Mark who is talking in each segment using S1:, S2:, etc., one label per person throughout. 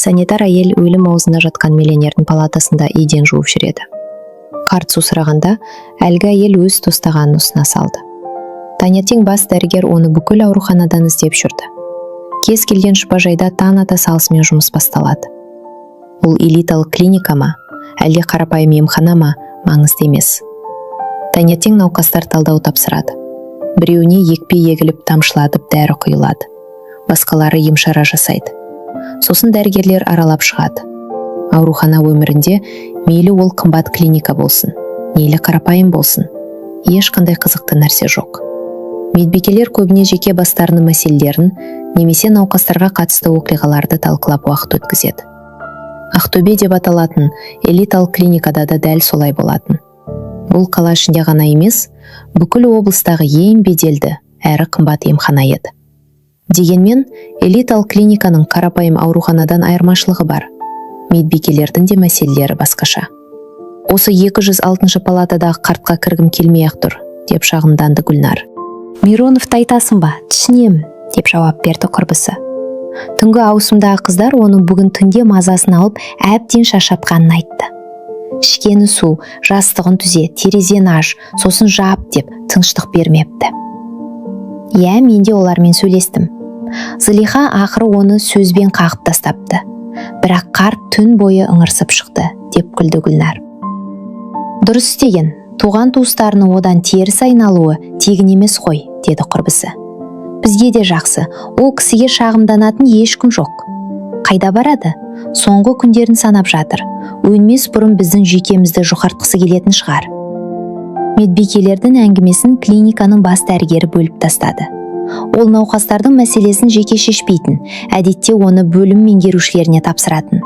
S1: Санитар әйел өлім аузында жатқан миллионердің палатасында еден жуып жүреді. Қарт су сұрағанда, әлгі әйел өз тостағанын ұсына салды. Таңертең бас дәрігер оны бүкіл ауруханадан іздеп жүрді. Кез келген шипажайда таң ата салысымен жұмыс басталады. Бұл элиталық клиника ма, әлде қарапайым емхана ма, маңызды емес. Таңертең науқастар талдау тапсырады. Біреуіне екпе егіліп, тамшылатып дәрі құйылады, басқалары емшара жасайды. Сосын дәрігерлер аралап шығады. Аурухана өмірінде, мейлі ол қымбат клиника болсын, мейлі қарапайым болсын, ешқандай қызықты нәрсе жоқ. Медбикелер көбіне жеке бастарының мәселелерін немесе науқастарға қатысты оқиғаларды талқылап уақыт өткізеді. Ақтөбе деп аталатын элиталық клиникада да дәл солай болатын. Бұл қала ішінде ғана емес, бүкіл облыстағы ең беделді әрі қымбат емхана еді. Дегенмен элиталық клиниканың қарапайым ауруханадан айырмашылығы бар. Медбикелердің де мәселелері басқаша. «Осы 206 палатадағы қартқа кіргім келмей-ақ тұр», – деп шағымданды Гүлнар. «Мироновты айтасың ба? Түсінемін», – деп жауап берді құрбысы. Түнгі ауысымдағы қыздар оның бүгін түнде мазасын алып, әбден шаршатқанын айтты. Ішкені су, жастығын түзе, терезені аш, сосын жап деп тыныштық бермепті. Иә, мен де олармен сөйлестім. Зылиха ақыры оны сөзбен қағып тастапты, бірақ қарт түн бойы ыңырсып шықты, деп күлді Гүлнар. Дұрыс істеген. Туған туыстарының одан теріс айналуы тегін емес қой, деді құрбысы. Бізге де жақсы, ол кісіге шағымданатын ешкім жоқ. Қайда барады? Соңғы күндерін санап жатыр. Өлмес бұрын біздің жүйкемізді жұқартқысы келетін шығар. Медбикелердің әңгімесін клиниканың бас дәрігері бөліп тастады. Ол науқастардың мәселесін жеке шешпейтін, әдетте оны бөлім меңгерушілеріне тапсыратын.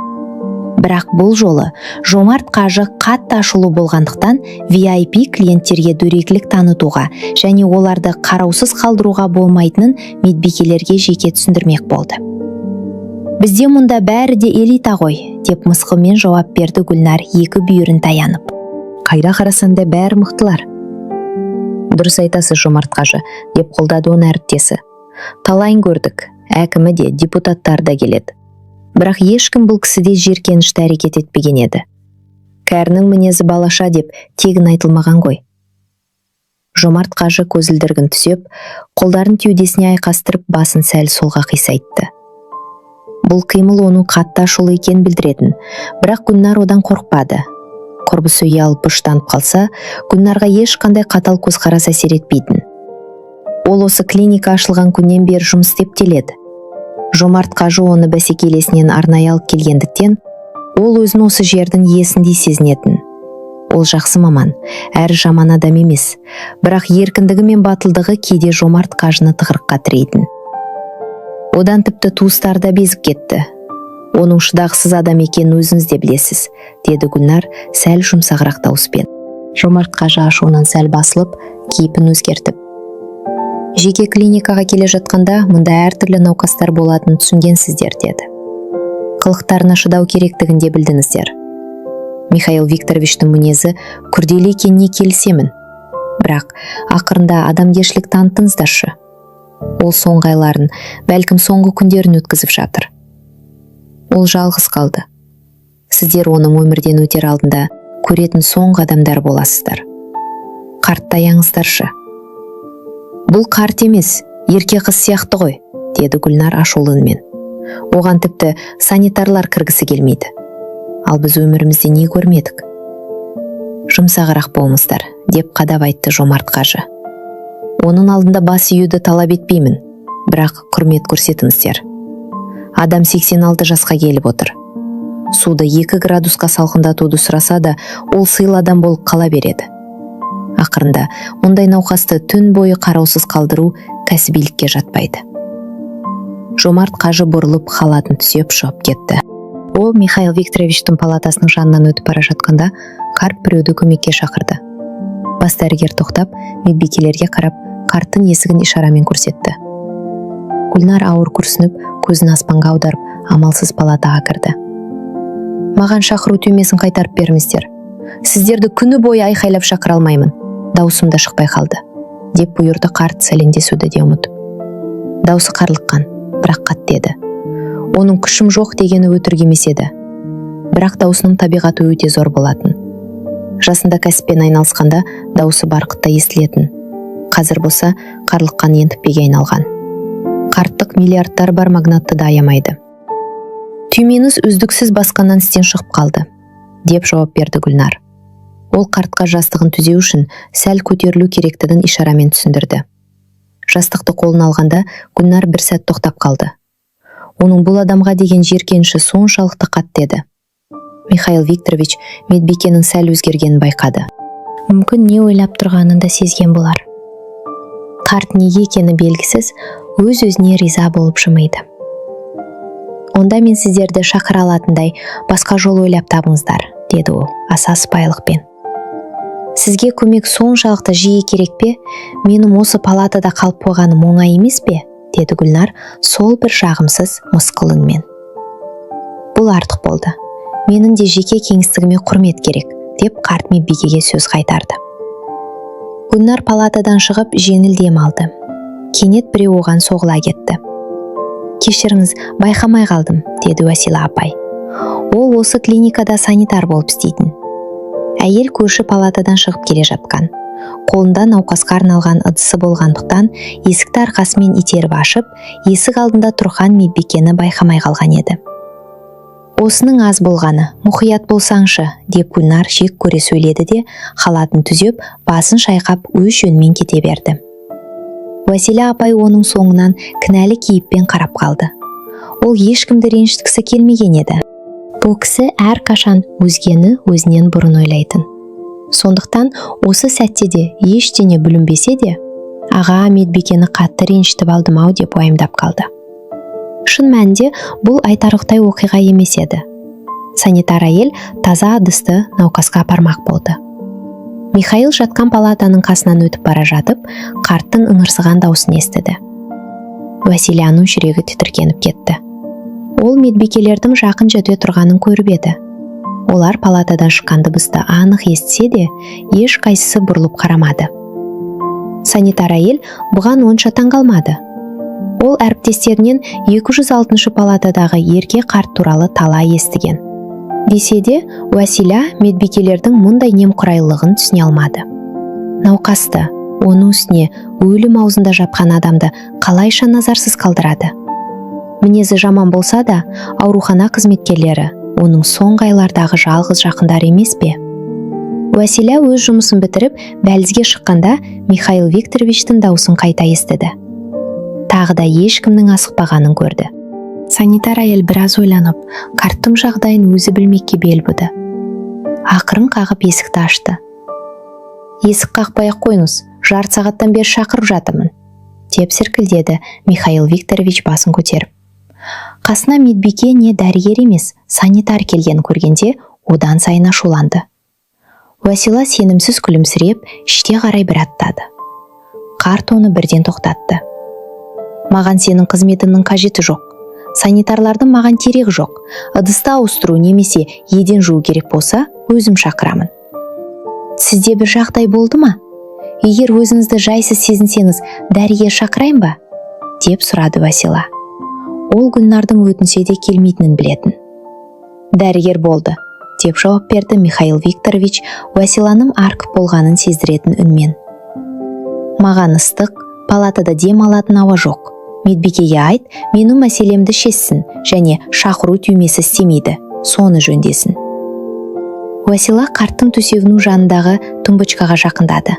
S1: Бірақ бұл жолы Жомарт қажы қатты ашулы болғандықтан, VIP клиенттерге дөрекілік танытуға және оларды қараусыз қалдыруға болмайтынын медбикелерге жеке түсіндірмек болды. «Бізде мұнда бәрі де элита ғой», – деп мысқылмен жауап берді Гүлнар екі бүйірін таянып. «Қайда қарасаң да, бәрі мықтылар». «Дұрыс айтасыз, Жомарт қажы», – деп қолдады оны әріптесі. «Талайын көрдік, әкімі де, депутаттар да келеді, бірақ ешкім бұл кісідей жеркенішті әрекет етпеген еді. Кәрінің мінезі балаша деп тегін айтылмаған ғой». Жомарт қажы көзілдірігін түсеп, қолдарын кеудесіне айқастырып, басын сәл солға қисайтты. Бұл қимыл оның қатты ашулы екенін білдіретін, бірақ Гүлнар одан қорықпады. Құрбысы ұялып, бұштанып қалса, Гүлнарға ешқандай қатал көзқарас әсер етпейтін. Ол осы клиника ашылған күннен бері жұмыс істеп келеді. Жомарт қажы оны бәсекелесінен арнайы алып келгендіктен, ол өзін осы жердің иесіндей сезінетін. Ол жақсы маман әрі жаман адам емес, бірақ еркіндігі мен батылдығы кейде Жомарт қажыны тығырыққа тірейтін. Одан тіпті туыстары да безіп кетті. Оның шыдағысыз адам екенін өзіңіз де білесіз, деді Гүлнар сәл жұмсағырақ дауыспен. Жомарт қажы ашуынан сәл басылып, кейпін өзгертіп: «Жеке клиникаға келе жатқанда мұнда әртүрлі науқастар болатынын түсінгенсіздер», – деді. «Қылықтарына шыдау керектігін де білдіңіздер. Михаил Викторовичтің мінезі күрделі екеніне келісемін, бірақ ақырында адамгершілік таныттыңыздаршы. Ол соңғы айларын, бәлкім, соңғы күндерін өткізіп жатыр. Ол жалғыз қалды. Сіздер оның өмірден өтер алдында көретін соңғы адамдар боласыздар. Қартты аяңыздаршы». «Бұл қарт емес, ерке қыз сияқты ғой», – деді Гүлнар ашулы үнмен. «Оған тіпті санитарлар кіргісі келмейді. Ал біз өмірімізде не көрмедік? «Жұмсағырақ болыңыздар», – деп қадап айтты Жомарт қажы. «Оның алдында бас июді талап етпеймін, бірақ құрмет көрсетіңіздер. Адам 86 жасқа келіп отыр. Суды 2 градусқа салқындатуды сұраса да, ол сыйлы адам болып қала береді. Ақырында мұндай науқасты түн бойы қараусыз қалдыру кәсібилікке жатпайды». Жомарт қажы бұрылып, халатын түсеп, шығып кетті. Ол Михаил Викторовичтің палатасының жанынан өтіп бара жатқанда, қарт біреуді көмекке шақырды. Бас дәрігер тоқтап, медбикелерге қарап, қарттың есігін ишарамен көрсетті. Гүлнар ауыр күрсініп, көзін аспанға аударып, амалсыз палатаға кірді. «Маған шақыру түймесін қайтарып беріңіздер. Сіздерді күні бойы айқайлап шақыра алмаймын, даусым да шықпай қалды», – деп бұйырды қарт, сәлемдесуді де ұмытып. Даусы қарлыққан, бірақ қатты еді. Оның «күшім жоқ» дегені өтірік емес еді, бірақ даусының табиғаты өте зор болатын. Жасында кәсіппен айналысқанда даусы барқыттай естілетін, қазір болса қарлыққан ентікпеге айналған. Қарттық миллиардтар бар магнатты да аямайды. «Түймеңіз үздіксіз басқаннан істен шығып қалды», – деп жауап берді Гүлнар. Ол қартқа жастығын түзеу үшін сәл көтерілу керектігін ишарамен түсіндірді. Жастықты қолына алғанда, Гүлнар бір сәт тоқтап қалды. Оның бұл адамға деген жиіркеніші соншалықты қатты еді. Михаил Викторович медбикенің сәл өзгергенін байқады. Мүмкін, не ойлап тұрғанын да сезген болар. Қарт неге екені белгісіз өз өзіне риза болып жымиды. «Онда мен сіздерді шақыра алатындай басқа жол ойлап табыңыздар», – деді ол аса сыпайылықпен. «Сізге көмек соншалықты жиі керек пе? Менің осы палатада қалып қойғаным оңай емес пе?» – деді Гүлнар сол бір жағымсыз мысқыл үнмен. «Бұл артық болды. Менің де жеке кеңістігіме құрмет керек», – деп қарт медбикеге сөз қайтарды. Гүлнар палатадан шығып, жеңіл дем алды. Кенет біреу оған соғыла кетті. «Кешіріңіз, байқамай қалдым», – деді Уәсила апай. Ол осы клиникада санитар болып істейтін. Әйел көрші палатадан шығып келе жатқан. Қолында науқасқа арналған ыдысы болғандықтан, есікті арқасымен итеріп ашып, есік алдында тұрған медбикені байқамай қалған еді. «Осының аз болғаны, мұқият болсаңшы», – деп Гүлнар жек көре сөйледі де, халатын түзеп, басын шайқап, өз жөнімен кете берді. Уәсила апай оның соңынан кінәлі кейіппен қарап қалды. Ол ешкімді ренжіткісі келмеген еді. Бұл кісі әрқашан өзгені өзінен бұрын ойлайтын. Сондықтан осы сәтте де ештеңе бүлінбесе де, аға медбикені қатты ренжітіп алдым ау деп уайымдап қалды. Шын мәнінде, бұл айтарлықтай оқиға емес еді. Санитар әйел таза ыдысты науқасқа апармақ болды. Михаил жатқан палатаның қасынан өтіп бара жатып, қарттың ыңырсыған даусын естіді. Уәсиланың жүрегі тітіркеніп кетті. Ол медбикелердің жақын жерде тұрғанын көріп еді. Олар палатадан шыққан дыбысты анық естісе де, ешқайсысы бұрылып қарамады. Санитар әйел бұған онша таңғалмады. Ол әріптестерінен 206 палатадағы ерке қарт туралы талай естіген. Десе де, Уәсила медбикелердің мұндай немқұрайлығын түсіне алмады. Науқасты, оның үстіне өлім аузында жатқан адамды қалайша назарсыз қалдырады? Мінезі жаман болса да, аурухана қызметкерлері оның соңғы айлардағы жалғыз жақындары емес пе? Уәсила өз жұмысын бітіріп, дәлізге шыққанда, Михаил Викторовичтің даусын қайта естіді. Тағы да ешкімнің асықпағанын көрді. Санитар әйел біраз ойланып, қарттың жағдайын өзі білмекке бел буды. Ақырын қағып, есікті ашты. «Есік қақпай ақ қойыңыз, жарты сағаттан бері шақырып жатырмын», – деп сіркілдеді Михаил Викторович басын көтеріп. Қасына медбике не дәрігер емес, санитар келгенін көргенде, одан сайын ашуланды. Уәсила сенімсіз күлімсіреп, іште қарай бір аттады. Қарт оны бірден тоқтатты. «Маған сенің қызметіңнің қажеті жоқ. Санитарлардың маған керегі жоқ. Ыдысты ауыстыру немесе еден жуу керек болса, өзім шақырамын». «Сізде бір жағдай болды ма? Егер өзіңізді жайсыз сезінсеңіз, дәрігер шақырайын ба?» – деп сұрады Уәсила. Ол Гүлнардың өтінсе де келмейтінін білетін. «Дәрігер болды», – деп жауап берді Михаил Викторович Уәсиланың арқып болғанын сездіретін үнмен. «Маған ыстық, палатада дем алатын ауа жоқ. Медбикеге айт, менің мәселемді шешсін және шақыру түймесі істемейді, соны жөндесін». Уәсила қарттың төсегінің жанындағы тумбочкаға жақындады.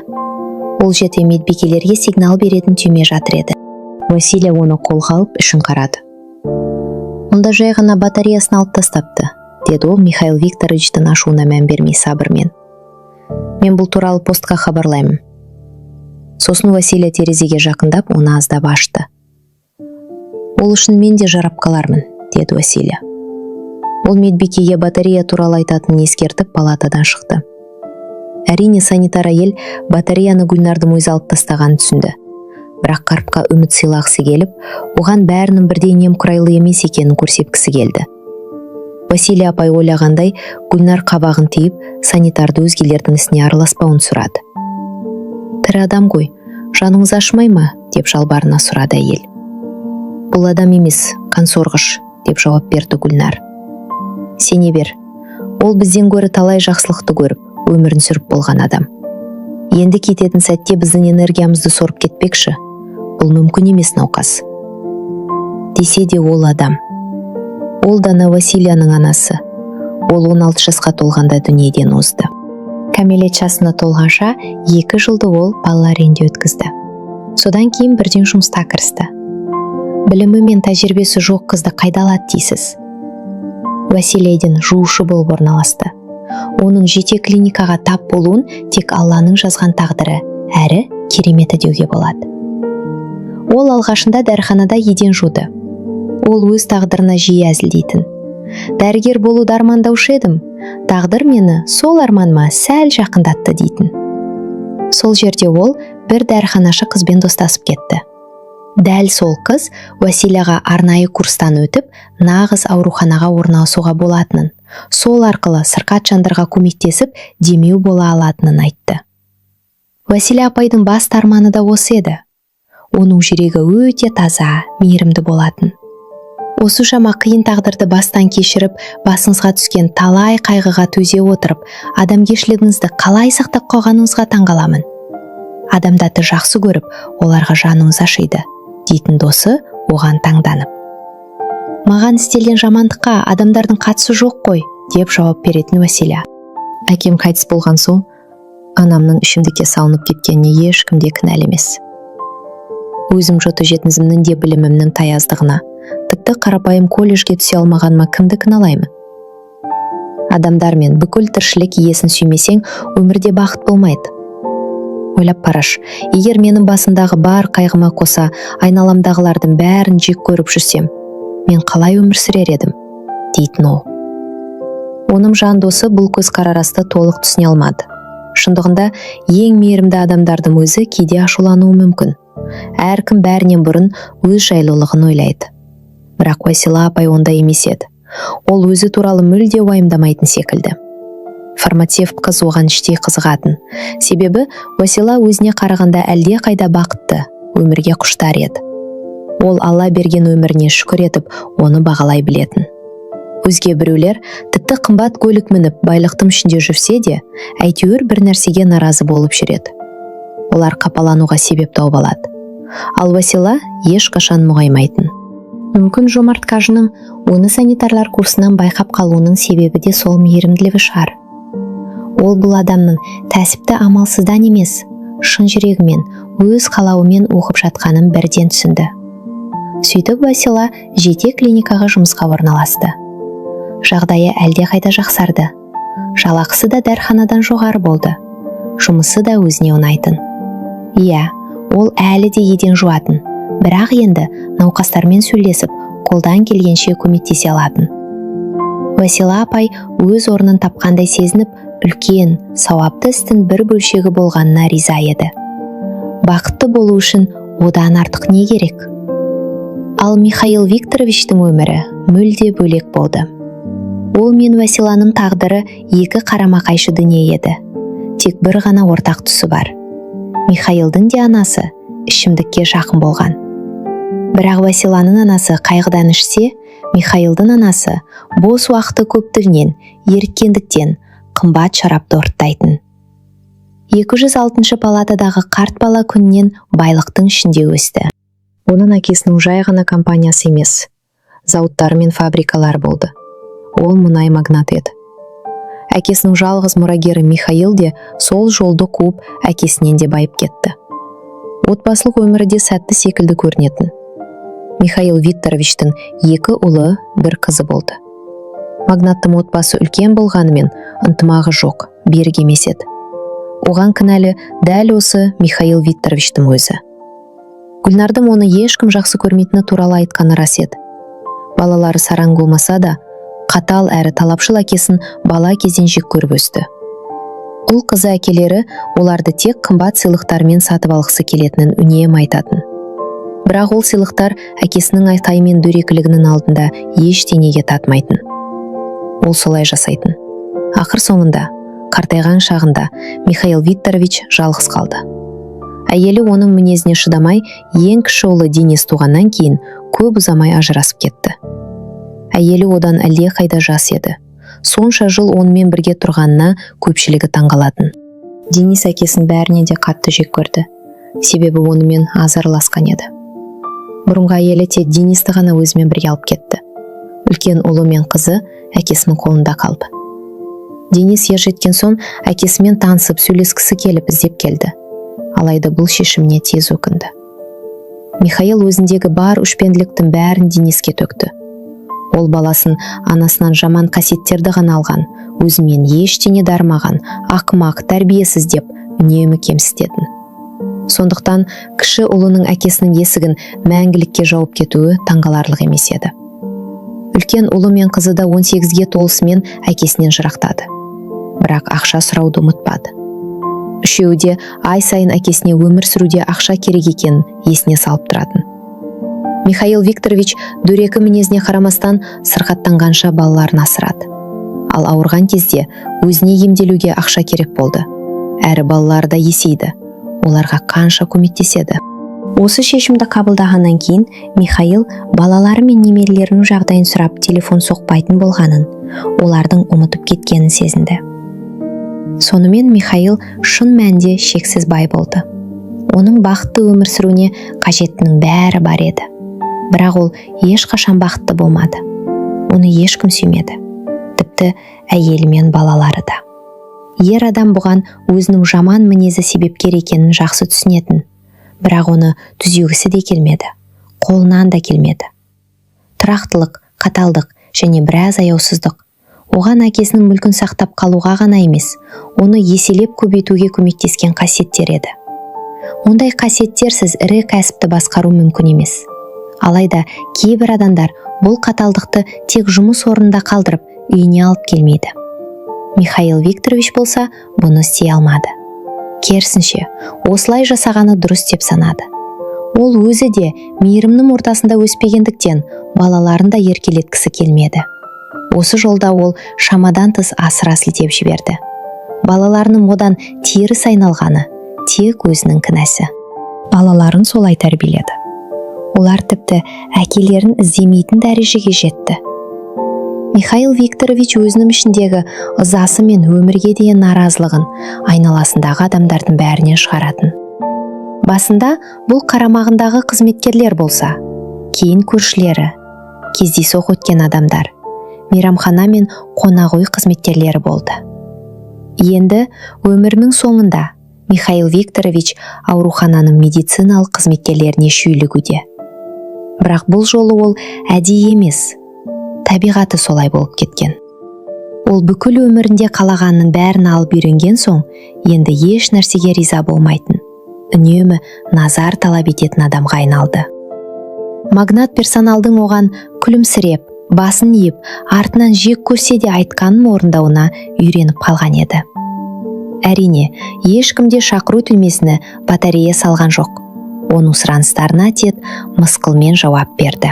S1: Ол жерде медбикелерге сигнал беретін түйме жатыр еді. Уәсила оны қолға алып, ішін қарады. «Мұнда жай ғана батареясын алып тастапты», – деді ол Михаил Викторовичтің ашуына мән бермей сабырмен. «Мен бұл туралы постқа хабарлаймын». Сосын Уәсила терезеге жақындап, оны аздап ашты. «Ол үшін мен де жарап қалармын», – деді Уәсила. Ол медбикеге батарея туралы айтатынын ескертіп, палатадан шықты. Әрине, санитар әйел батареяны Гүлнардың өзі алып тастағанын түсінді, бірақ қартқа үміт сыйлағысы келіп, оған бәрінің бірдей немқұрайлы емес екенін көрсеткісі келді. Василия апай ойлағандай, Гүлнар қабағын түйіп, санитарды өзгелердің ісіне араласпауын сұрады. «Тірі адам ғой, жаныңыз ашымай ма?» – деп жалбарына сұрады әйел. «Бұл адам емес, қансорғыш», – Деп жауап берді Гүлнар. Сене бер, ол бізден гөрі талай жақсылықты көріп, өмірін сүріп болған адам. Енді кететін сәтте біздің энергиямызды сорып кетпекші. Бұл мүмкін емес, науқас десе де, ол адам. Ол дана Василияның анасы. Ол 16 жасқа толғанда дүниеден озды. Кәмелет жасына толғанша 2 жылды ол балалар үйінде өткізді. Содан кейін бірден жұмысқа кірісті. Білімі мен тәжірибесі жоқ қызды қайда алады дейсіз? Василия еден жуушы болып орналасты. Оның жете клиникаға тап болуын тек Алланың жазған тағдыры әрі кереметі деуге болады. Ол алғашында дәріханада еден жуды. Ол өз тағдырына жиі әзілдейтін: «Дәрігер болуды армандаушы едім, тағдыр мені сол арманыма сәл жақындатты», – дейтін. Сол жерде ол бір дәріханашы қызбен достасып кетті. Дәл сол қыз Уәсилаға арнайы курстан өтіп, нағыз ауруханаға орналасуға болатынын, сол арқылы сырқат жандарға көмектесіп, демеу бола алатынын айтты. Уәсила апайдың басты арманы да осы еді. Оның жүрегі өте таза, мейірімді болатын. Осыншама қиын тағдырды бастан кешіріп, басыңызға түскен талай қайғыға төзе отырып, адамгершілігіңізді қалай сақтап қалғаныңызға таңғаламын. Адамдарды жақсы көріп, оларға жаныңыз ашиды, дейтін досы оған таңданып. «Маған істелген жамандыққа адамдардың қатысы жоқ қой», – деп жауап беретін Уәсила. Әкем қайтыс болған соң, анамның ішімдікке салынып кеткеніне ешкім де кінәлі емес. Өзім жоты жетімізімнің де білімімнің таяздығына, тіпті қарапайым колледжге түсе алмағаныма кімді кінәлаймын? Адамдар мен бүкіл тіршілік иесін сүймесең, өмірде бақыт болмайды. Ойлап қарашы, егер менің басымдағы бар қайғыма қоса айналамдағылардың бәрін жек көріп жүрсем, мен қалай өмір сүрер едім, дейтін ол. Оның жан досы бұл көзқарасты толық түсіне алмады. Шындығында, ең мейірімді адамдардың өзі кейде ашулануы мүмкін. Әркім бәрінен бұрын өз жайлылығын ойлайды. Бірақ Уәсила апай ондай емес еді. Ол өзі туралы мүлде уайымдамайтын секілді. Фармацевт қыз оған іштей қызығатын. Себебі Уәсила өзіне қарағанда әлде қайда бақытты, өмірге құштар еді. Ол Алла берген өміріне шүкір етіп, оны бағалай білетін. Өзге біреулер тіпті қымбат көлік мініп, байлықтың ішінде жүрсе де, әйтеуір бір нәрсеге наразы болып жүреді. Олар қапалануға себеп тауып алады. Ал Уәсила ешқашан мұңаймайтын. Мүмкін, Жомарт қажының оны санитарлар курсынан байқап қалуының себебі де сол мейірімділігі шығар. Ол бұл адамның кәсіпті амалсыздан емес, шын жүрегімен, өз қалауымен оқып жатқанын бірден түсінді. Сөйтіп, Уәсила жете клиникаға жұмысқа орналасты. Жағдайы әлдеқайда жақсарды. Жалақысы да дәріханадан жоғары болды. Жұмысы да өзіне ұнайтын. Иә, ол әлі де еден жуатын, бірақ енді науқастармен сөйлесіп, қолдан келгенше көмектесе алатын. Уәсила апай өз орнын тапқандай сезініп, үлкен сауапты істің бір бөлшегі болғанына риза еді. Бақытты болу үшін одан артық не керек? Ал Михаил Викторовичтің өмірі мүлде бөлек болды. Ол мен Уәсиланың тағдыры екі қарама-қайшы дүние еді. Тек бір ғана ортақ тұсы бар: Михаилдың де анасы ішімдікке жақын болған. Бірақ Уәсиланың анасы қайғыдан ішсе, Михаилдың анасы бос уақыты көптігінен, еріккендіктен қымбат шарапты ұрттайтын. 206 палатадағы қарт бала күнінен байлықтың ішінде өсті. Оның әкесінің жай ғана компаниясы емес, зауыттары мен фабрикалары болды. Ол мұнай магнаты еді. Әкесінің жалғыз мұрагері Михаил де сол жолды қуып, әкесінен де байып кетті. Отбасылық өмірі де сәтті секілді көрінетін. Михаил Викторовичтің екі ұлы, бір қызы болды. Магнаттың отбасы үлкен болғанымен, ынтымағы жоқ, берік емес еді. Оған кінәлі дәл осы Михаил Викторовичтің өзі. Гүлнардың оны ешкім жақсы көрмейтіні туралы айтқаны рас еді. Балалары сараң болмаса да, қатал әрі талапшыл әкесін бала кезден жек көріп өсті. Ұл қызы әкелері оларды тек қымбат сыйлықтармен сатып алғысы келетінін үнемі айтатын. Бірақ ол сыйлықтар әкесінің айқайы мен дөрекілігінің алдында ештеңеге татымайтын. Ол солай жасайтын. Ақыр соңында, қартайған шағында Михаил Викторович жалғыз қалды. Әйелі оның мінезіне шыдамай, ең кіші ұлы Денис туғаннан кейін көп ұзамай ажырасып кетті. Әйелі одан әлдеқайда жас еді. Сонша жыл онымен бірге тұрғанына көпшілігі таңғалатын. Денис әкесін бәрінен де қатты жек көрді, себебі онымен аз араласқан еді. Бұрынғы әйелі тек Денисті ғана өзімен бірге алып кетті. Үлкен ұлы мен қызы әкесінің қолында қалды. Денис ержеткен соң әкесімен танысып, сөйлескісі келіп, іздеп келді. Алайда бұл шешіміне тез өкінді. Михаил өзіндегі бар өшпенділіктің бәрін Дениске төкті. Ол баласын анасынан жаман қасиеттерді ғана алған, өзімен ештеңе дарымаған, ақымақ, тәрбиесіз деп үнемі кемсітетін. Сондықтан кіші ұлының әкесінің есігін мәңгілікке жауып кетуі таңғаларлық емес еді. Үлкен ұлы мен қызы да 18-ге толысымен әкесінен жырақтады, бірақ ақша сұрауды ұмытпады. Үшеуі де ай сайын әкесіне өмір сүруде ақша керек екенін есіне салып тұратын. Михаил Викторович дөрекі мінезіне қарамастан, сырқаттанғанша балаларын асырады. Ал ауырған кезде өзіне емделуге ақша керек болды. Әрі балалары да есейді, оларға қанша көмектеседі?
S2: Осы шешімді қабылдағаннан кейін Михаил балалары мен немерелерінің жағдайын сұрап телефон соқпайтын болғанын, олардың ұмытып кеткенін сезінді.
S1: Сонымен, Михаил шын мәнінде шексіз бай болды. Оның бақытты өмір сүруіне қажеттінің бәрі бар еді. Бірақ ол ешқашан бақытты болмады. Оны ешкім сүймеді, тіпті әйелі мен балалары да. Ер адам бұған өзінің жаман мінезі себепкер екенін жақсы түсінетін, бірақ оны түзегісі де келмеді, қолынан да келмеді. Тұрақтылық, қаталдық және біраз аяусыздық оған әкесінің мүлкін сақтап қалуға ғана емес, оны еселеп көбейтуге көмектескен қасиеттер еді. Ондай қасиеттерсіз ірі кәсіпті басқару мүмкін емес. Алайда кейбір адамдар бұл қаталдықты тек жұмыс орнында қалдырып, үйіне алып келмейді. Михаил Викторович болса, бұны істей алмады. Керісінше, осылай жасағаны дұрыс деп санады. Ол өзі де мейірімнің ортасында өспегендіктен, балаларын да еркелеткісі келмеді. Осы жолда ол шамадан тыс асыра сілтеп жіберді. Балаларының одан теріс айналғаны тек өзінің кінәсі. Балаларын солай тәрбиеледі. Олар тіпті әкелерін іздемейтін дәрежеге жетті. Михаил Викторович өзінің ішіндегі ызасы мен өмірге деген наразылығын айналасындағы адамдардың бәрінен шығаратын. Басында бұл қарамағындағы қызметкерлер болса, кейін көршілері, кездейсоқ өткен адамдар, мейрамхана мен қонақ үй қызметкерлері болды. Енді өмірінің соңында Михаил Викторович аурухананың медициналық қызметкерлеріне шүйлігуде. Бірақ бұл жолы ол әдейі емес, табиғаты солай болып кеткен. Ол бүкіл өмірінде қалағанның бәрін алып үйренген соң, енді еш нәрсеге риза болмайтын, үнемі назар талап ететін адамға айналды. Магнат персоналдың оған күлімсіреп, басын иіп, артынан жек көрсе де айтқанын орындауына үйреніп қалған еді. Әрине, ешкім де шақыру түймесіне батарея салған жоқ. Оның сұраныстарына тек мысқылмен жауап берді.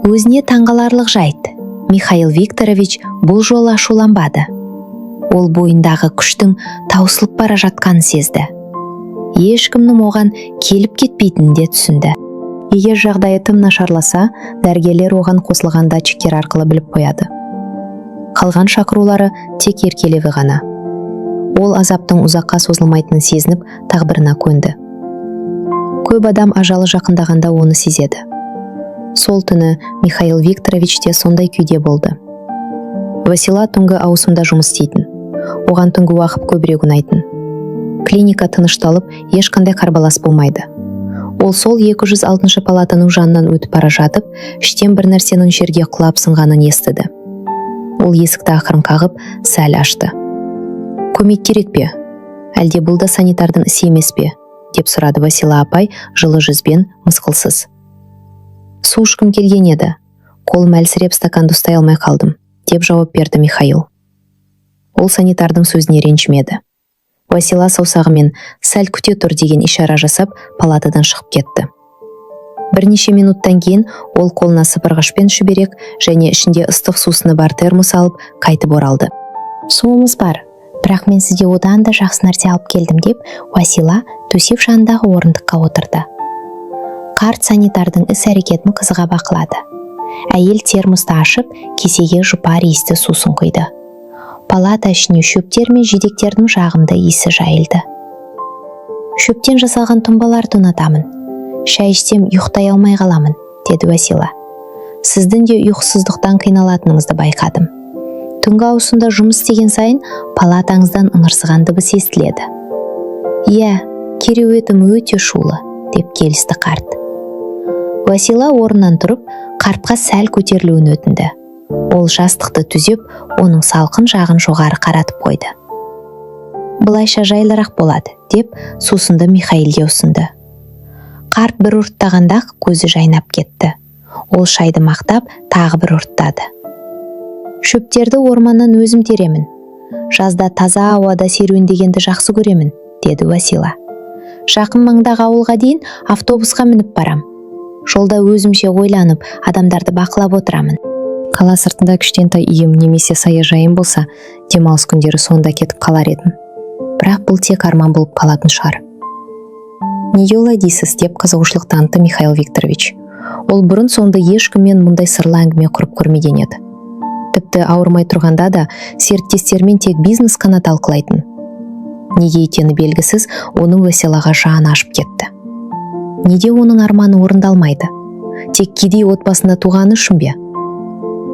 S1: Өзіне таңғаларлық жайт: Михаил Викторович бұл жолы ашуланбады. Ол бойындағы күштің таусылып бара жатқанын сезді. Ешкімнің оған келіп кетпейтінін де түсінді. Егер жағдайы тым нашарласа, дәрігерлер оған қосылған датчиктер арқылы біліп қояды. Қалған шақырулары тек еркелеуі ғана. Ол азаптың ұзаққа созылмайтынын сезініп, тағдырына көнді. Көп адам ажалы жақындағанда оны сезеді. Сол түні Михаил Викторович те сондай күйде болды. Васила түнгі ауысымда жұмыс істейтін. Оған түнгі уақыт көбірек ұнайтын. Клиника тынышталып, ешқандай қарбалас болмайды. Ол сол 206 палатаның жанынан өтіп бара жатып, іштен бір нәрсенің жерге құлап сынғанын естіді. Ол есікті ақырын қағып, сәл ашты. «Көмек керек пе? Әлде бұл да санитардың ісі емес пе?» – деп сұрады Васила апай жылы жүзбен, мысқылсыз. «Су ішкім келген еді, қолым әлсіреп, стаканды ұстай алмай қалдым», – деп жауап берді Михаил. Ол санитардың сөзіне ренжімеді. Васила саусағымен «сәл күте тұр» деген ишара жасап, палатадан шығып кетті. Бірнеше минуттан кейін ол қолына сыпырғыш пен шүберек және ішінде ыстық сусыны бар термос алып қайтып оралды.
S2: «Суымыз бар, бірақ мен сізге одан да жақсы нәрсе алып келдім», – деп Уасила төсек жанындағы орындыққа отырды. Қарт санитардың іс әрекетін қызыға бақылады. Әйел термосты ашып, кесеге жұпар иісті сусын құйды. Палата ішіне шөптер мен жидектердің жағымды иісі жайылды. «Шөптен жасалған тұнбаларды ұнатамын. Шай ішсем, ұйықтай алмай қаламын», – деді Уәсила. «Сіздің де ұйқысыздықтан қиналатыныңызды байқадым. Түнгі ауысымда жұмыс істеген сайын палатаңыздан ыңырсыған дыбыс естіледі». «Иә, кереуетім өте шулы», – деп келісті қарт. Уәсила орнынан тұрып, қартқа сәл көтерілуін өтінді. Ол жастықты түзеп, оның салқын жағын жоғары қаратып қойды. «Былайша жайлырақ болады», – деп сусынды Михаилге ұсынды. Қарт бір ұрттағанда көзі жайнап кетті. Ол шайды мақтап, тағы бір ұрттады. «Шөптерді орманнан өзім теремін. Жазда таза ауада серуендегенді жақсы көремін», – деді Уәсила. «Жақын маңдағы ауылға дейін автобусқа мініп барам. Жолда өзімше ойланып, адамдарды бақылап отырамын».
S1: «Қала сыртында кішкентай үйім немесе саяжайым болса, демалыс күндері сонда кетіп қалар едім. Бірақ бұл тек арман болып қалатын шығар». «Неге олай дейсіз?» – деп қызығушылық танытты Михаил Викторович. Ол бұрын соңды ешкіммен мұндай сырлы әңгіме құрып көрмеген еді. Тіпті ауырмай тұрғанда да серіктестерімен тек бизнес қана талқылайтын. Неге екені белгісіз, оның Уәсилаға жаны ашып кетті. Неге оның арманы орындалмайды? Тек кедей отбасында туғаны үшін бе?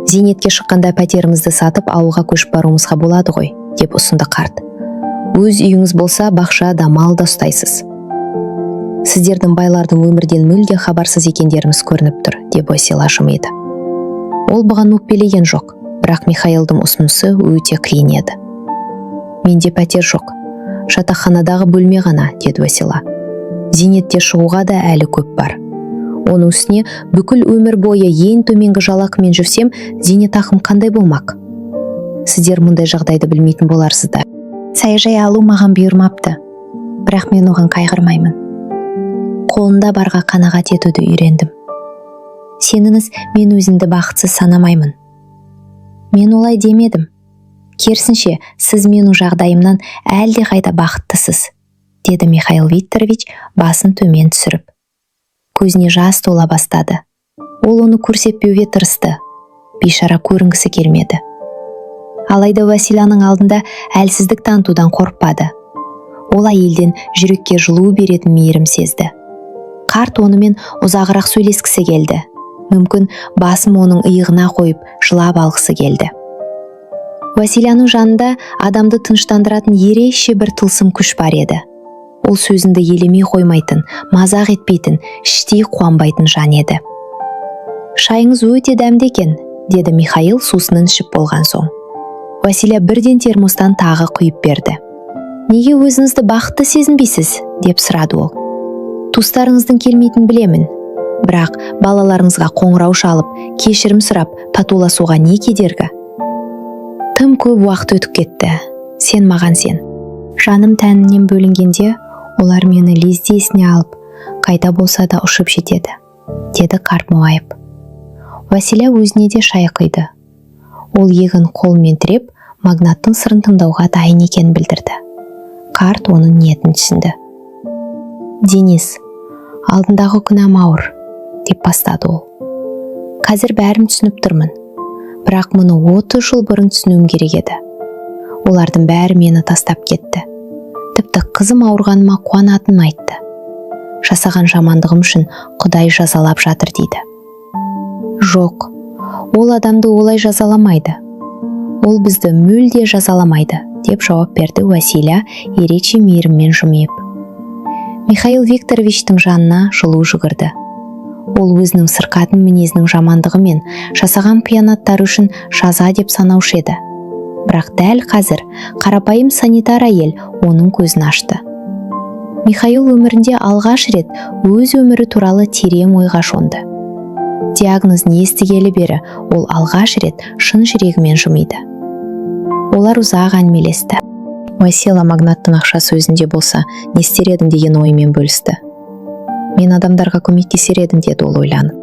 S1: «Зейнетке шыққанда пәтерімізді сатып, ауылға көшіп баруымызға болады ғой», – деп ұсынды қарт. «Өз үйіңіз болса, бақша да, мал да ұстайсыз». «Сіздердің байлардың өмірден мүлде хабарсыз екендеріңіз көрініп тұр», – деп Уәсила жымиды. Ол бұған өкпелеген жоқ, бірақ Михаилдың ұсынысы өте қиын еді. «Менде пәтер жоқ, жатақханадағы бөлме ғана», – деді Уәсила. «Зейнетке шығуға да әлі көп бар. Оның үстіне бүкіл өмір бойы ең төменгі жалақымен жүрсем, зейнетақым қандай болмақ? Сіздер мұндай жағдайды білмейтін боларсыздар».
S2: «Саяжай алу маған бұйырмапты, бірақ мен оған қайғырмаймын. Қолында барға қанағат етуді үйрендім. Сеніңіз, мен өзімді бақытсыз санамаймын». «Мен олай демедім. Керісінше, сіз менің жағдайымнан әлдеқайда бақыттысыз», – деді Михаил Викторович басын төмен түсіріп. Көзіне жас тола бастады. Ол оны көрсетпеуге тырысты. Бейшара көрінгісі келмеді. Алайда Уәсиланың алдында әлсіздік танытудан қорықпады. Ол әйелден жүрекке жылу беретін мейірім сезді. Қарт онымен ұзағырақ сөйлескісі келді. Мүмкін, басын оның иығына қойып, жылап алғысы келді. Уәсиланың жанында адамды тыныштандыратын ерекше бір тылсым күш бар еді. Ол сөзіңді елемей қоймайтын, мазақ етпейтін, іштей қуанбайтын жан еді. «Шайыңыз өте дәмді екен», – деді Михаил сусынын ішіп болған соң. Уәсила бірден термостан тағы құйып берді. «Неге өзіңізді бақытты сезінбейсіз?» – деп сұрады ол. «Туыстарыңыздың келмейтінін білемін, бірақ балаларыңызға қоңырау шалып, кешірім сұрап, татуласуға не кедергі? Тым көп уақыт өтіп кетті. Сен маған сен.
S1: Жаным тәнімнен бөлінгенде, олар мені лезде есіне алып, қайда болса да ұшып жетеді», – деді қарт мұңайып. Уәсила өзіне де шай құйды. Ол иығын қолымен тіреп, магнаттың сырын тыңдауға дайын екенін білдірді. Қарт оның ниетін түсінді. «Денис, алдындағы күнәм ауыр», – деп бастады ол. «Қазір бәрін түсініп тұрмын, бірақ мұны 30 жыл бұрын түсінуім керек еді. Олардың бәрі мені тастап кетті. Тіпті қызым ауырғаныма қуанатынын айтты. Жасаған жамандығым үшін Құдай жазалап жатыр дейді. Жоқ, ол адамды олай жазаламайды. Ол бізді мүлде жазаламайды», – деп жауап берді Уәсила ерекше мейіріммен жымиып. Михаил Викторовичтің жанына жылу жүгірді. Ол өзінің сырқатын мінезінің жамандығы мен жасаған қиянаттары үшін жаза деп санаушы еді. Бірақ дәл қазір қарапайым санитар әйел оның көзін ашты. Михаил өмірінде алғаш рет өз өмірі туралы терең ойға шомды. Диагнозын естігелі бері ол алғаш рет шын жүрегімен жымиды. Олар ұзақ әңгімелесті. Уәсила магнаттың ақшасы өзінде болса, не істер едің деген ойымен бөлісті. «Мен адамдарға көмектесер едім», – деді ол ойланып.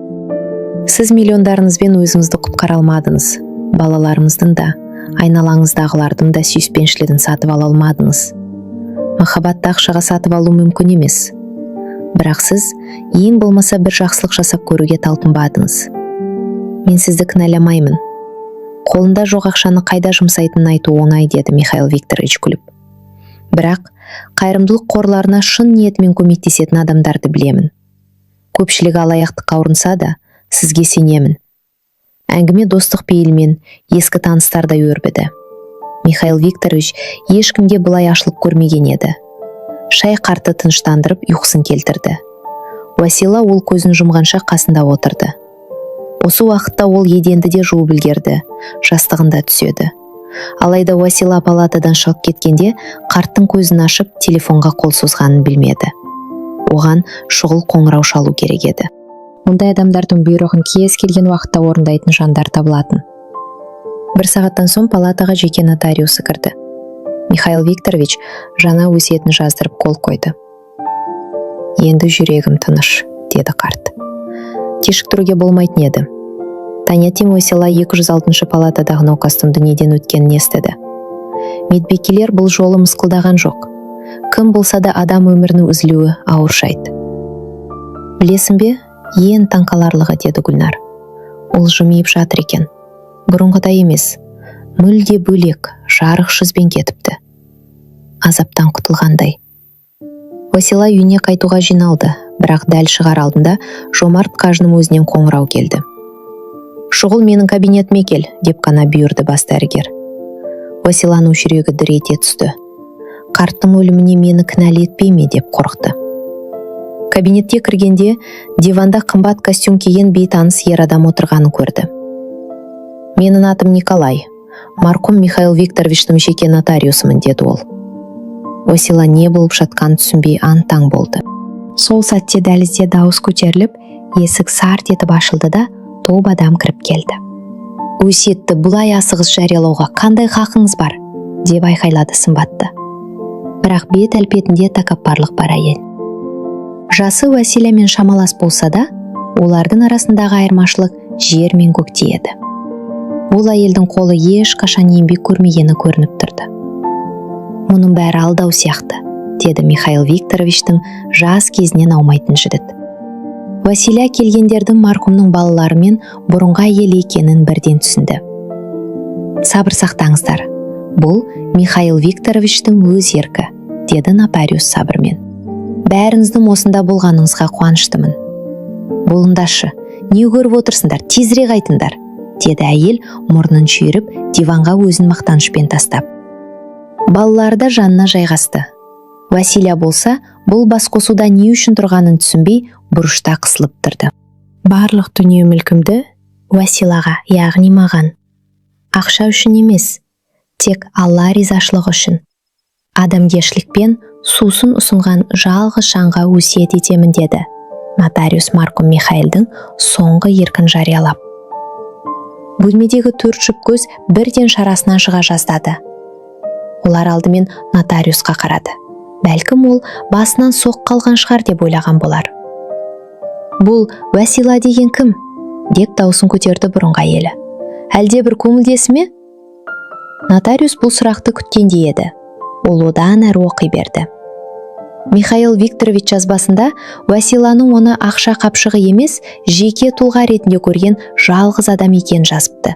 S1: «Сіз миллиондарыңызбен өзіңізді құтқара алмадыңыз. Балаларыңыздың да, айналаңыздағылардың да сүйіспеншілігін сатып ала алмадыңыз. Махаббатты ақшаға сатып алу мүмкін емес. Бірақ сіз ең болмаса бір жақсылық жасап көруге талпынбадыңыз». Мен сізді кінәламаймын. Қолында жоқ ақшаны қайда жұмсайтынын айту оңай, деді Михаил Викторович күліп. Бірақ қайырымдылық қорларына шын ниетімен көмектесетін адамдарды білемін. Көпшілігі алаяқтыққа ұрынса да, сізге сенемін. Әңгіме достық пейілмен, ескі таныстардай өрбіді. Михаил Викторович ешкімге бұлай ашылып көрмеген еді. Шай қартты тыныштандырып, ұйқысын келтірді. Уәсила ол көзін жұмғанша қасында отырды. Осы уақытта ол еденді де жуып үлгерді, жастығын да түседі. Алайда Уәсила палатадан шығып кеткенде қарттың көзін ашып, телефонға қол созғанын білмеді. Оған шұғыл қоңырау шалу керек еді. Мұндай адамдардың бұйрығын кез келген уақытта орындайтын жандар табылатын. Бір сағаттан соң палатаға жеке нотариусы кірді. Михаил Викторович жаңа өсиетін жаздырып, қол қойды. «Енді жүрегім тыныш», – деді қарт. Кешіктіруге болмайтын еді. Таңертең Уәсила 206 палатадағы науқастың дүниеден өткенін естіді. Медбикелер бұл жолы мысқылдаған жоқ. Кім болса да, адам өмірінің үзілуі ауыр жайт. «Білесің бе, ең таңқаларлығы, – деді Гүлнар, – ол жымиып жатыр екен. Бұрынғыдай емес, мүлде бөлек, жарық жүзбен кетіпті. Азаптан құтылғандай». Уәсила үйіне қайтуға жиналды, бірақ дәл шығар алдында Жомарт қажының өзінен қоңырау келді. «Шұғыл менің кабинетіме кел», – деп қана бұйырды бас дәрігер. Уәсиланың жүрегі дір ете түсті. Қарттың өліміне мені кінәлі етпей ме деп қорықты. Кабинетке кіргенде диванда қымбат костюм киген бейтаныс ер адам отырғанын көрді. «Менің атым Николай, марқұм Михаил Викторовичтің жеке нотариусымын», – деді ол. Уәсила не болып жатқанын түсінбей аң-таң болды.
S2: Сол сәтте дәлізде дауыс көтеріліп, есік сарт етіп ашылды да, топ адам кіріп келді.
S1: «Өсиетті бұлай асығыс жариялауға қандай хақыңыз бар?» – деп айқайлады сымбатты, бірақ бет әлпетінде тәкаппарлық бар әйел. Жасы Уәсиламен шамалас болса да, олардың арасындағы айырмашылық жер мен көктей еді. Бұл әйелдің қолы ешқашан еңбек көрмегені көрініп тұрды. «Мұның бәрі алдау сияқты», – деді Михаил Викторовичтің жас кезінен аумайтын жігіт. Уәсила келгендердің марқұмның балалары мен бұрынғы әйелі екенін бірден түсінді. «Сабыр сақтаңыздар, бұл Михаил Викторовичтің өз еркі», – деді нотариус сабырмен. «Бәріңіздің осында болғаныңызға қуаныштымын». «Болыңдаршы, не көріп отырсыңдар, тезірек айтыңдар», – деді әйел мұрнын шүйіріп, диванға өзін мақтанышпен тастап. Балалары да жанына жайғасты. Уәсила болса, бұл басқосуда не үшін тұрғанын түсінбей, бұрышта қысылып тұрды.
S2: «Барлық дүние мүлкімді Уәсилаға, яғни маған, ақша үшін емес, тек Алла ризашылығы үшін, адамгершілікпен сусын ұсынған жалғыз жанға өсиет етемін», – деді нотариус марқұм Михаилдің соңғы еркін жариялап.
S1: Бөлмедегі төрт жұп көз бірден шарасынан шыға жаздады. Олар алдымен нотариусқа қарады. Бәлкім, ол басынан соққы алған шығар деп ойлаған болар. «Бұл Уәсила деген кім?» – деп даусын көтерді бұрынғы әйелі. «Әлде бір көңілдесі ме?» Нотариус бұл сұрақты күткендей еді. Ол одан әрі оқи берді. «Михаил Викторович жазбасында Уәсиланың оны ақша қапшығы емес, жеке тұлға ретінде көрген жалғыз адам екенін жазыпты.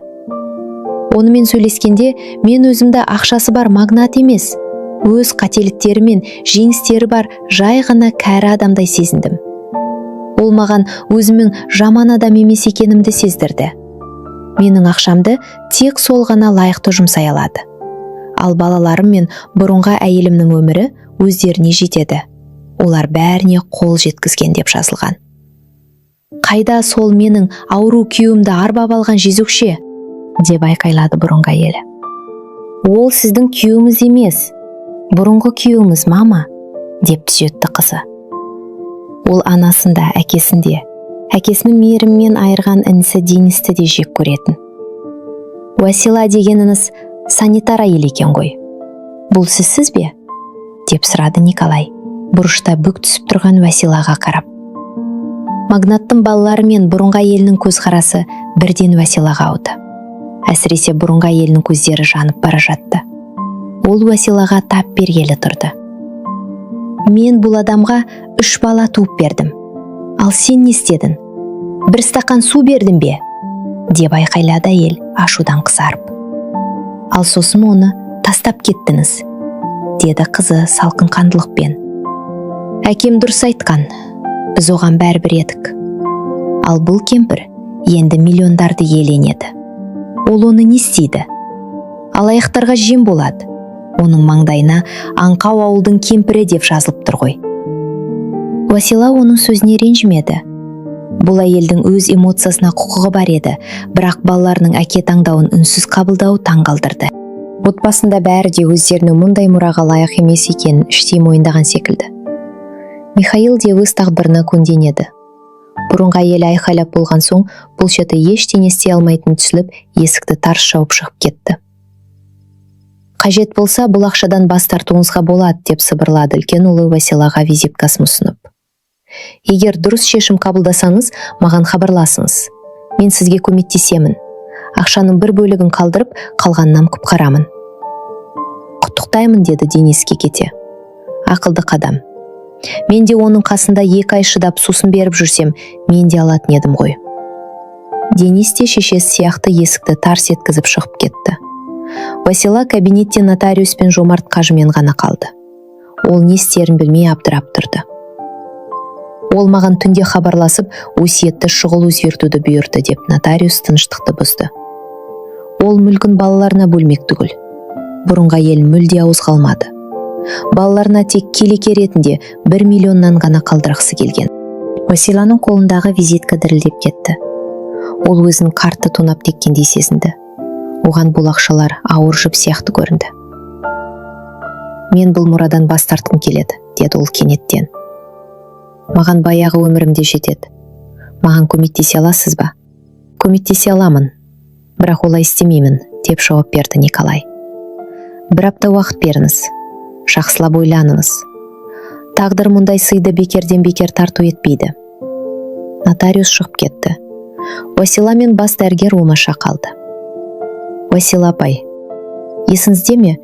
S1: Онымен сөйлескенде мен өзімді ақшасы бар магнат емес, өз қателіктері мен жеңістері бар жай ғана кәрі адамдай сезіндім. Ол маған өзімнің жаман адам емес екенімді сездірді. Менің ақшамды тек сол ғана лайықты жұмсай алады. Ал балаларым мен бұрынғы әйелімнің өмірі өздеріне жетеді. Олар бәріне қол жеткізген», – деп жазылған. «Қайда сол менің ауру күйеуімді арбап алған жезөкше?» – деп айқайлады бұрынғы әйелі. «Ол сіздің күйеуіңіз емес, бұрынғы күйеуіңіз, мама», – деп түзетті қызы. Ол анасын да, әкесін де, әкесінің мейірімінен айырған інісі Денисті де жек көретін. «Уәсила дегеніңіз санитар әйел екен ғой. Бұл сізсіз бе?» – деп сұрады Николай, бұрышта бүк түсіп тұрған Уәсилаға қарап. Магнаттың балалары мен бұрынғы әйелінің көзқарасы бірден Уәсилаға ауды. Әсіресе бұрынғы әйелінің көздері жанып бара жатты. Ол Уәсилаға тап бергелі тұрды. «Мен бұл адамға үш бала туып бердім. Ал сен не істедің? Бір стақан су бердің бе?»
S2: Деп айқайлады әйел ашудан қызарып. Ал сосын оны тастап кеттіңіз, деді қызы салқын қандылықпен. Әкем дұрыс айтқан, біз оған бәрібір едік. Ал бұл кемпір енді миллиондарды иеленеді. Ол оны не істейді? Алаяқтарға жем болады. Оның маңдайына аңқау ауылдың кемпірі деп жазылып тұр ғой. Уасила оның сөзіне ренжімеді. Бұл әйелдің өз эмоциясына құқығы бар еді, бірақ балаларының әке таңдауын үнсіз қабылдауы таң қалдырды.
S1: Отбасында бәрі де өздерінің мұндай мұраға лайық емес екенін іштей мойындаған секілді. Михаил де өз тағдырына көнген еді. Бұрынғы әйелі айқайлап болған соң, бұл жерде ештеңе істей алмайтынын түсініп, есікті тарс жауып шығып кетті. Қажет болса, бұл ақшадан бас тартуыңызға болады, деп сыбырлады үлкен ұлы Василаға визиткасын ұсынып. Егер дұрыс шешім қабылдасаңыз, маған хабарласыңыз. Мен сізге көмектесемін. Ақшаның бір бөлігін қалдырып, қалғанынан құтқарамын. Құттықтаймын, деді Дениске кете. Ақылды қадам. Мен де оның қасында 2 ай шыдап, сусын беріп жүрсем, мен де алатын едім ғой. Денис те шешесі сияқты есікті тарс еткізіп шығып кетті. Васила кабинетте нотариус пен Жомарт қажымен ғана қалды. Ол не істерін білмей абдырап тұрды. Ол маған түнде хабарласып, өсиетті шұғыл өзгертуді бұйырды, деп нотариус тыныштықты бұзды. Ол мүлкін балаларына бөлмек түгіл. Бұрынғы әйел мүлде ауызға алмады. Балаларына тек келеке ретінде 1 миллионнан ғана қалдырғысы келген.
S2: Уасиланың қолындағы визитка дірілдеп кетті.
S1: Ол өзін қартты тонап кеткендей сезінді. Оған бұл ақшалар ауыр жүк сияқты көрінді. Мен бұл мұрадан бас тартқым келеді, деді ол кенеттен. Маған баяғы өмірімде жетеді. Маған көмектесе аласыз ба? Көмектесе аламын, бірақ олай істемеймін, деп жауап берді Николай. Бір апта уақыт беріңіз. Жақсылап ойланыңыз. Тағдыр мұндай сыйды бекерден бекер тарту етпейді. Нотариус шығып кетті. Уасила мен бас дәрігер оңаша қалды. Уасила апай, есіңізде ме,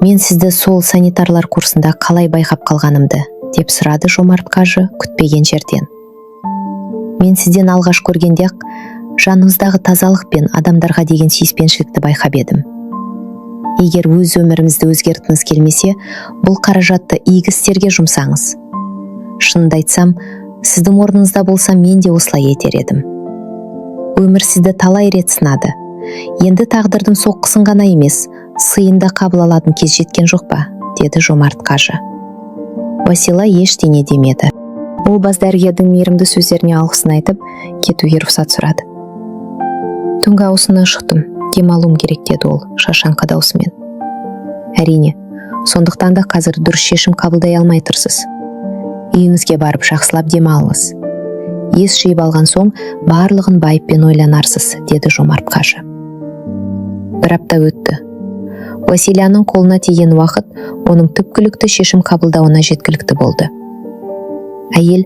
S1: мен сізді сол санитарлар курсында қалай байқап қалғанымды? Деп сұрады Жомарт қажы күтпеген жерден. Мен сізден алғаш көргенде ақ жаныңыздағы тазалық пен адамдарға деген сүйіспеншілікті байқап едім. Егер өз өміріңізді өзгерткіңіз келмесе, бұл қаражатты игі істерге жұмсаңыз. Шынымды айтсам, сіздің орныңызда болсам, мен де осылай етер едім. Өмір сізді талай рет сынады. Енді тағдырдың соққысын ғана емес, сыйын да қабыл алатын кез жеткен жоқ па? Деді Жомарт қажы. Уасила ештеңе демеді. Ол бас дәрігердің мейірімді сөздеріне алғысын айтып, кетуге рұқсат сұрады. Түнгі ауысымнан шықтым, демалуым керек, деді ол шаршаңқы даусымен. Әрине, сондықтан да қазір дұрыс шешім қабылдай алмай тұрсыз. Үйіңізге барып, жақсылап демалыңыз. Ес жиып алған соң, барлығын байыппен ойланарсыз, деді Жомарт қажы. Бір апта өтті. Уасиляның қолына тиген уақыт оның түпкілікті шешім қабылдауына жеткілікті болды. Әйел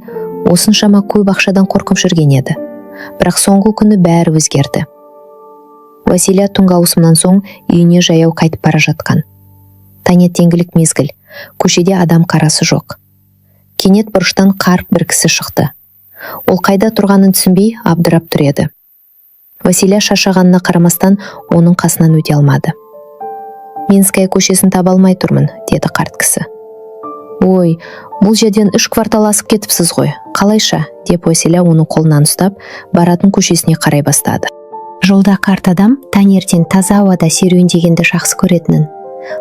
S1: осыншама көп ақшадан қорқып жүрген еді, бірақ соңғы күні бәрі өзгерді. Уасиля түнгі ауысымнан соң үйіне жаяу қайтып бара жатқан. Таңертеңгілік мезгіл, көшеде адам қарасы жоқ. Кенет бұрыштан қарт бір кісі шықты. Ол қайда тұрғанын түсінбей абдырап тұр еді. Василя шаршағанына қарамастан оның қасынан өте алмады. Минская көшесін таба алмай тұрмын, деді қарт кісі. Ой, бұл жерден 3 квартал асып кетіпсіз ғой, қалайша? Деп Уәсила оның қолынан ұстап, баратын көшесіне қарай бастады.
S2: Жолда қарт адам таңертең таза ауада серуендегенді жақсы көретінін,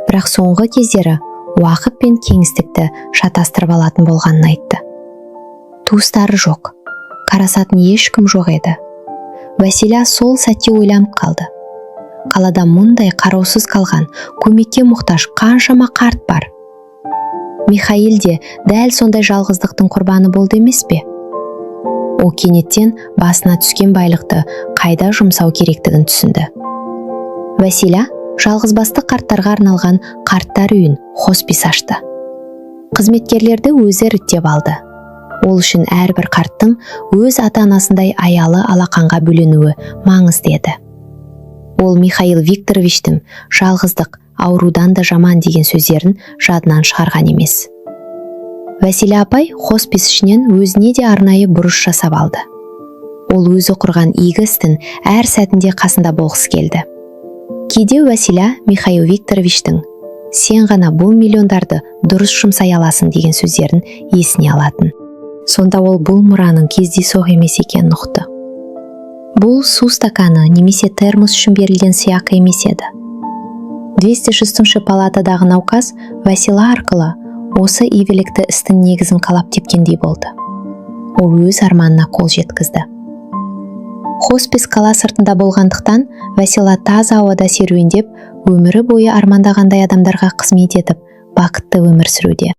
S2: бірақ соңғы кездері уақыт пен кеңістікті шатастырып алатын болғанын айтты. Туыстары жоқ, қарасатын ешкім жоқ еді. Василя сол сәтте ойланып қалды. Қалада мұндай қараусыз қалған, көмекке мұқтаж қаншама қарт бар. Михаил де дәл сондай жалғыздықтың құрбаны болды емес пе? Ол кенеттен басына түскен байлықты қайда жұмсау керектігін түсінді. Василя жалғызбасты қарттарға арналған қарттар үйін, хоспис ашты. Қызметкерлерді өзі іріктеп алды. Ол үшін әрбір қарттың өз ата-анасындай аялы алақанға бөленуі маңызды еді. Ол Михаил Викторовичтің жалғыздық аурудан да жаман деген сөздерін жадынан шығарған емес. Василя апай хоспис ішінен өзіне де арнайы бұрыш жасап алды.
S1: Ол өзі құрған игі істің әр сәтінде қасында болғысы келді. Кейде Уәсила Михаил Викторовичтің «Сен ғана бұл миллиондарды дұрыс жұмсай аласың» деген сөздерін есіне алатын. Сонда ол бұл мұраның кездейсоқ емес екенін ұқты. Бұл су стаканы немесе термос үшін берілген сыйақы емес еді. 206 палатадағы науқас Уәсила арқылы осы игілікті істің негізін қалап тепкендей болды. Ол өз арманына қол жеткізді. Хоспис қала сыртында болғандықтан, Уәсила таза ауада серуендеп, өмірі бойы армандағандай адамдарға қызмет етіп, бақытты өмір сүруде.